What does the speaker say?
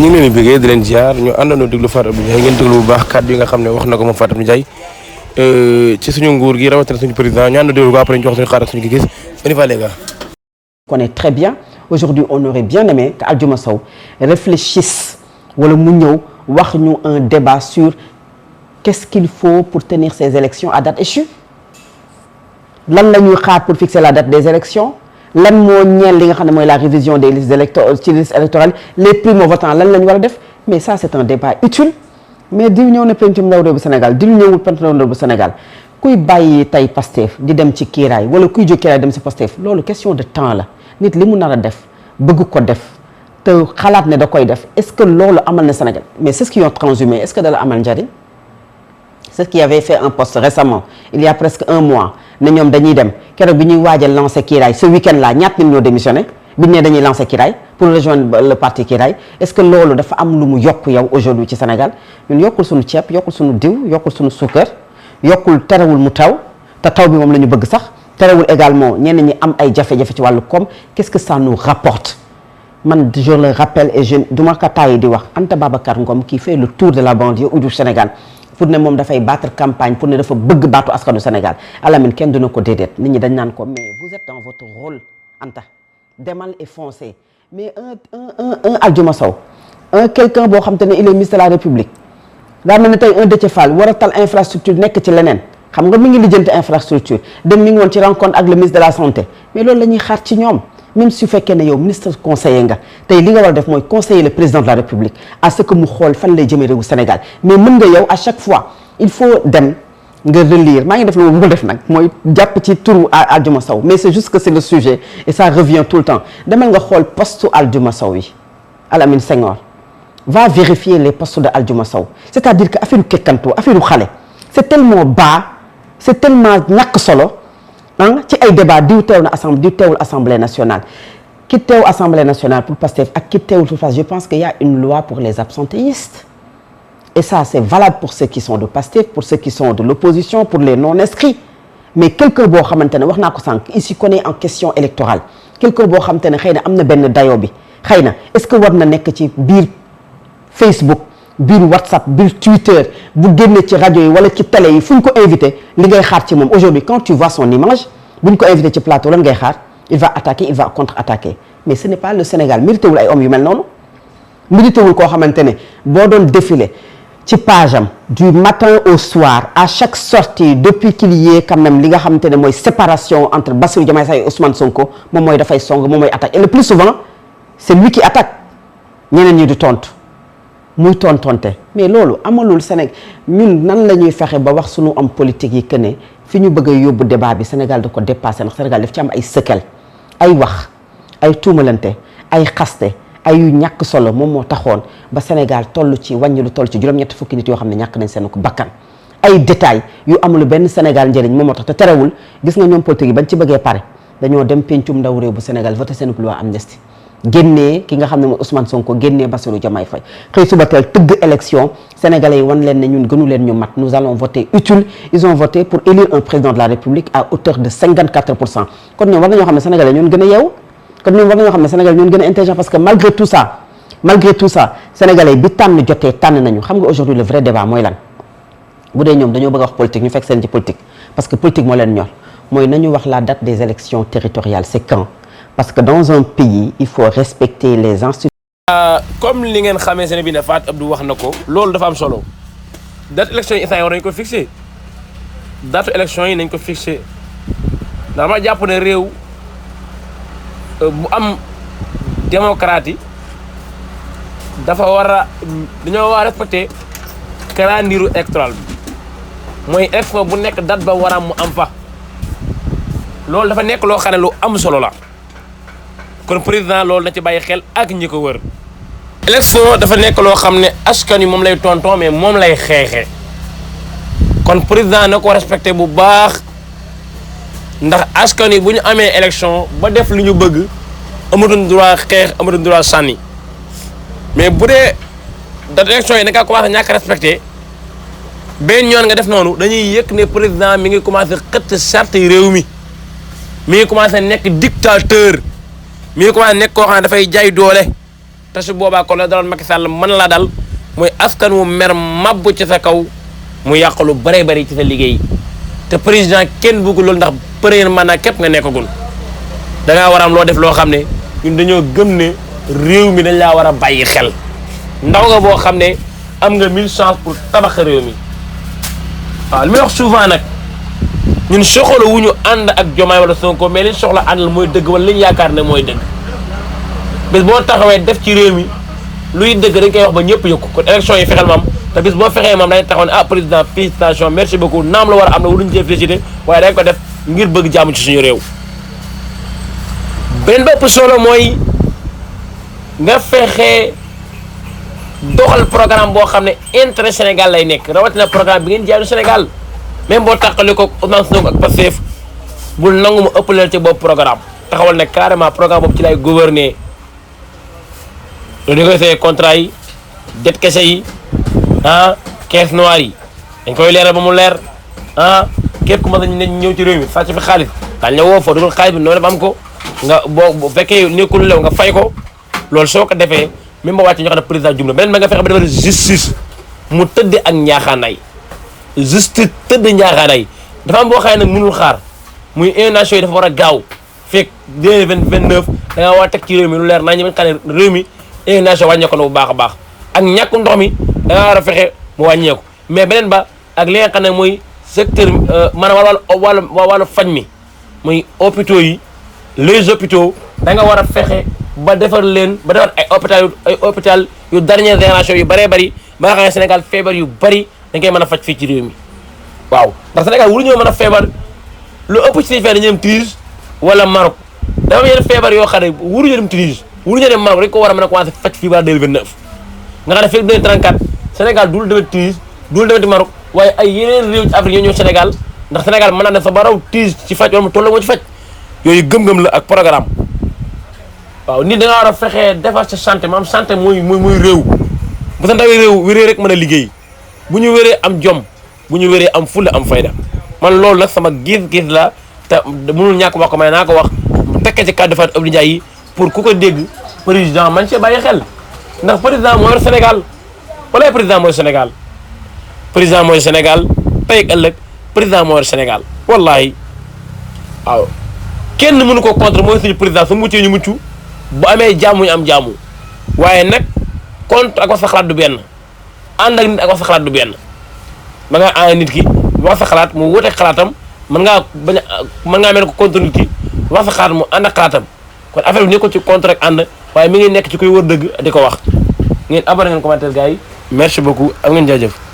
ñu ngi leen di bëggee di leen ziar ñu àndandoo déglu Fatou Abdou Ndiaye ngeen déglu bu baax kàddu yi nga xam ne wax na ko moom Fatou Abdou Ndiaye ci suñu nguur gi rawatina suñu président ñu àndandoo déglu ko après ñu wax suñu xaar ak suñu gis on y va les gars. On connaît très bien. Aujourd'hui, on aurait bien aimé qu'Aldiouma Sow réfléchisse wala mu ñëw wax ñu un débat sur qu'est-ce qu'il faut pour tenir ces élections à date échue. Lan la ñuy xaar pour fixer la date des élections. Lan moo ñeel li nga xam ne mooy la révision des listes électorales les primo-votants lan la ñu war a def mais ça c'est un débat utile mais diw ñëw na pencum ndaw réew bu Sénégal diw ñëwul pencum ndaw réew bu Sénégal kuy bàyyi tey Pastef di dem ci kiiraay wala kuy jóg kiiraay dem ci Pastef loolu question de temps la nit li mu nar a def bëgg ko def te xalaat ne da koy def est-ce que loolu amal na Sénégal mais c'est ce qui ont transhumé est-ce que da la amal njariñ c'est ce qui avait fait un post récemment il y a presque un mois ne ñoom dañuy dem keroog bi ñuy waaj a lancer Kiraay ce week-end là ñaata nit ñoo démissionné bi ñu ne dañuy lancer Kiraay pour rejoindre le parti Kiraay est-ce que loolu dafa am lu mu yokk yow aujourd'hui ci Sénégal ñun yokkul suñu ceeb yokkul suñu diw yokkul suñu suukar yokkul terewul mu taw te taw bi moom la ñu bëgg sax terewul également ñenn ñi am ay jafe-jafe ci wàllu koom qu'est-ce que ça nous rapporte man je le rappelle et je duma ko tàyyi di wax Anta Babacar Ngom qui fait le tour de la banlieue ou du Sénégal pour ne moom dafay battre campagne pour ne dafa bëgg baatu askanu Sénégal Alamine kenn dina ko déedéet nit ñi dañ naan ko mais vous êtes dans votre rôle Anta demal et foncez mais un Aldiouma Sow quelqu'un boo xam te ne il est ministre de la République daa mel ne tey un Déthié Fall war a tal infrastructure nekk ci leneen xam nga mi ngi lijjanti infrastructure dem mi ngi woon ci rencontre ak le ministre de la santé mais loolu la ñuy xaar ci ñoom même su fekkee ne yow ministre conseiller nga tey li nga war a def mooy conseiller le président de la République à ce que mu xool fan lay jëmee réewu Sénégal mais mën nga yow à chaque fois il faut dem nga relire maa ngi def lu ma def nag mooy jàpp ci turu Aldiouma Sow mais c'est juste que c'est le sujet et ça revient tout le temps demal nga xool postu Aldiouma Sow yi Alamine Senghor va vérifier les postes de Aldiouma Sow c'est-à-dire que affaire kekkantoo affaire xale c'est tellement bas c'est tellement ñàkk solo ci ay débat diw teew na assemblée diw teewul assemblée nationale ki teew assemblée nationale pour Pastef ak ki teewul pour Pastef je pense qu'il y a une loi pour les absentéistes et ça c'est valable pour ceux qui sont de Pastef pour ceux qui sont de l'opposition pour les non-inscrits mais quelqu'un boo xamante ne wax naa ko sànq il s'y connaît en question électorale quelqu'un boo xamante ne xëy na am na benn dayoo bi xëy na est-ce que war na nekk ci biir Facebook biir WhatsApp biir Twitter bu génne ci rajo yi wala ci télé yi fu ñu ko invité li ngay xaar ci moom aujourd'hui quand tu vois son image bu ñu ko invité ci plateau lan ngay xaar il va attaquer il va contre-attaquer mais ce n'est pas le Sénégal mérité wul ay hommes yu mel noonu mérité wul koo xamante ne boo doon défilé ci page am du matin au soir à chaque sortie depuis qu'il y ait quand même li nga xamante ne mooy séparation entre Bassirou Diomaye Faye et Ousmane Sonko moom mooy dafay song moom mooy attaque et le plus souvent c'est lui qui attaque ñeneen ñi du tontu. muy tontonte mais loolu amalul Sénégal ñun nan la ñuy fexe ba wax sunu am politique yi que ne fi ñu bëgg a yóbbu débat bi Sénégal da ko dépassé ndax Sénégal daf ci am ay sëkkal ay wax ay tuumalante ay xaste ay yu ñàkk solo moom moo taxoon ba Sénégal toll ci wàññi lu toll ci juróom-ñetti fukki nit yoo xam ne ñàkk nañ seen ko bakkan ay détails yu amul benn Sénégal njëriñ moom moo tax te terewul gis nga ñoom politique yi bañ ci bëggee pare dañoo dem pencum ndaw réew bu Sénégal voté seen loi amnistie génnee ki nga xam ne mooy Ousmane Sonko génnee Bassirou Diomaye Faye xëy suba teel tëgg élection sénégalais yi wan leen ne ñun gënu leen ñu mat nous allons voter utile ils ont voté pour élire un président de la République à hauteur de 54% kon ñoom war nañoo xam ne sénégalais ñoon gën a yeewu kon ñoom war nañoo xam ne sénégalais ñoon gën a intelligent parce que malgré tout ça sénégalais bi tànn jotee tànn nañu xam nga aujourd'hui le vrai débat mooy lan bu dee ñoom dañoo bëgg a wax politique ñu fekk seen ci politique parce que politique moo leen ñor mooy nañu wax la date des élections territoriales c'est quand parce que dans un pays il faut respecter les institutions. comme li ngeen xamee seen bi ne Fatou Abdou wax na ko loolu dafa am solo date élection yi instant war nañu ko fixé date élection yi nañ ko fixé ndax ma jàpp ne réew bu am démocratie dafa war a dañoo war a respecter calendrier électoral bi mooy élection bu nekk date ba war a mu am fa loolu dafa nekk loo xam ne lu am solo la. kon président loolu na ci bàyyi xel ak ñi ko wër. élection dafa nekk loo xam ne askan wi moom lay tonton mais moom lay xeexee kon président na ko respecté bu baax ndax askan wi bu ñu amee élection ba def li ñu bëgg amatuñ droit xeex amatuñ droit sànni mais bu dee date élection yi da ngaa commencé ñàkk respecté benn yoon nga def noonu dañuy yëg ne président mi ngi commencé xëtt charte yi réew mi ngi commencé nekk dictateur. mi ngi commencé nekk koo xam ne dafay jaay doole te su boobaa kon la daloon Macky Sall mën la dal muy askan wu mer mabbu ci sa kaw mu yàq lu bëree bëri ci sa liggéey te président kenn bëgg loolu ndax premier mandat képp nga nekkagul da ngaa war a am loo def loo xam ne ñun dañoo gëm ne réew mi dañ laa war a bàyyi xel ndaw nga boo xam ne am nga 1000 chance pour tabax réew mi waaw li may wax souvent nag ñun soxla wu ñu ànd ak Diomaye wala Sonko mais liñ soxla àndal mooy dëgg wala liñ yaakaar ne mooy dëgg bés boo taxawee def ci réew mi luy dëgg dañ koy wax ba ñëpp yëg ko kon élection yi fexeel maam te bis boo fexee maam dañuy taxaw ne ah président félicitation merci beaucoup naam la war a am na wuluñu cee félicité waaye dañ ko def ngir bëgg jàmm ci suñu réew beneen bépp solo mooy nga fexe doxal programme boo xam ne intérêt Sénégal lay nekk rawatina programme bi ngeen jaayu Sénégal même boo tàqali ko Ousmane Sonko ak Pastef bul nangu mu ëppaleel ci boobu programme taxawal ne carrément programme boobu ci lay gouverner loolu dañ koy fay contrat yi det kese yi caisse noire yi dañ koy leeral ba mu leer képp ku ma dañ ñëw ci réew mi sàcc fi xaalis daal ña woo fa dugal xaalis bi noonu def am ko nga boo fekkee nekkul lew nga fay ko loolu soo ko defee même ba wàcce ñoo xam ne président jum la beneen ba nga fexe ba defal justice mu tëdd ak njaaxaanaay justice tëdd njaaxaanaay dafa am boo xam ne nag mënul xaar muy inondation yi dafa war a gaaw fekk 2029 da nga war a teg ci réew mi lu leer naa ñu bañ xam ne réew mi inondation wàññeeku na bu baax a baax ak ñàkku ndox mi da nga war a fexe mu wàññeeku mais beneen ba ak li nga xam ne mooy secteur maanaam wàllu faj mi muy hôpitaux yi les hôpitaux da nga war a fexe ba defar leen ba defar ay hôpital yu dernière génération yu bëree bëri ba nga xam ne Sénégal feebar yu bëri dañ koy mën a faj fii ci réew mi waaw ndax Sénégal wuru ñoo mën a feebar lu ëpp ci feebar dañuy dem Tunis wala Maroc dafa am yenn feebar yoo xam ne wuruñu dem Tunis wuruñu dem Maroc dañ ko war a mën a commencé faj fii ba 2029 nga xam ne fekk 2034 Sénégal dul demee Tunis dul demee Maroc waaye ay yeneen réew ci Afrique ñoo ñëw Sénégal ndax Sénégal mën naa def sa ba raw Tunis ci faj wala mu tolloo moo ci faj yooyu gëm-gëm la ak programme waaw nit da nga war a fexee defar sa santé maam santé mooy réew bu sa ndawee réew wéree rek mën a liggéey bu ñu wéree am jom bu ñu wéree am fulla am fayda man loolu nag sama gis-gis la te mënul ñàkk wax ko may naa ko wax mu tekkee ci kàddu Fatou Abdou Ndiaye yi pour ku ko dégg président man see bàyyi xel ndax président moo yor Sénégal wala président mooy Sénégal président mooy Sénégal tey ak ëllëg président moo yor Sénégal wallahi waaw kenn mënu ko contre mooy suñu président su muccee ñu mucc bu amee jàmm ñu am jàmm waaye nag contre ak wax sa xalaat du benn ànd ak nit ak wax sa xalaat du benn ba nga ànd nit ki wax sa xalaat mu wuteeg xalaatam mën ngaa mel ko contre nit ki wax sa xalaat mu ànd ak xalaatam kon affaire bi nekkul ci contre ak ànd waaye mi ngi nekk ci koy wër dëgg di ko wax ngeen abonné ngeen commentaire gars yi merci beaucoup am ngeen jaajëf